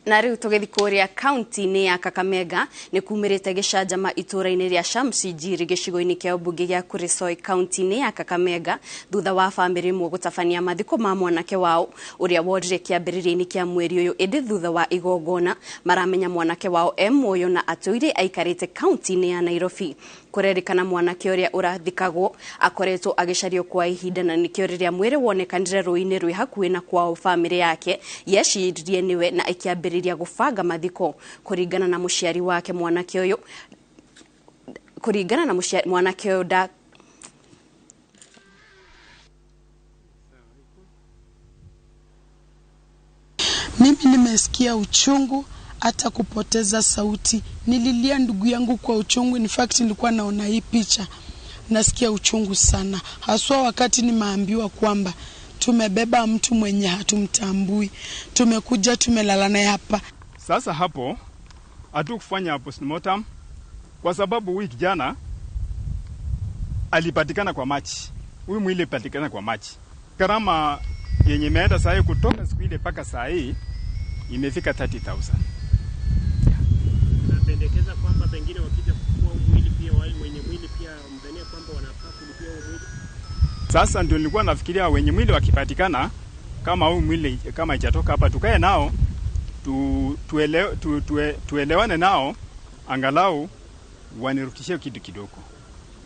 Na rĩu tũgĩthiĩ kũrĩa kaunti-inĩ ya Kakamega nĩ kumĩrĩte gĩcanjama itũũra-inĩ rĩa Shamsi Jiri gĩcigo-inĩ kĩa ũmbunge gĩa Kuresoi kaunti-inĩ ya Kakamega thutha wa bamĩrĩ ĩmwe gũtabania mathiko ma mwanake wao ũrĩa worire kĩambĩrĩria-inĩ kĩa mweri ũyũ, ĩndĩ thutha wa igongona maramenya mwanake wao e muoyo na atũire aikarĩte kaunti-inĩ ya Nairobi. Kũrerĩkana mwanake ũrĩa ũrathikagwo akoretwo agĩcario kwa ihinda na nĩkĩo rĩrĩa mwĩrĩ wonekanire rũĩ-inĩ rwĩ hakuhĩ na kwao bamĩrĩ yake yeciririe nĩwe na ĩkĩambĩrĩria gũbanga mathiko. Kũringana na mũciari wake mwanake ũyũ, kũringana na mũciari mwanake ũyũ nda Mimi nimesikia uchungu hata kupoteza sauti. Nililia ndugu yangu kwa uchungu. In fact nilikuwa naona hii picha, nasikia uchungu sana, haswa wakati nimeambiwa kwamba tumebeba mtu mwenye hatumtambui, tumekuja tumelala naye hapa. Sasa hapo hatukufanya postmortem kwa sababu huyu kijana alipatikana kwa machi, huyu mwili alipatikana kwa machi. Gharama yenye imeenda saa hii kutoka siku ile mpaka saa hii imefika 30,000. Napendekeza kwamba pengine wakija kufukua mwili pia wale wenye mwili pia mdhania kwamba wanafaa kulipia huo mwili. Sasa ndio nilikuwa nafikiria wenye mwili wakipatikana, kama huu mwili kama haijatoka hapa, tukae nao tuelewane nao, angalau wanirudishie kitu kidogo.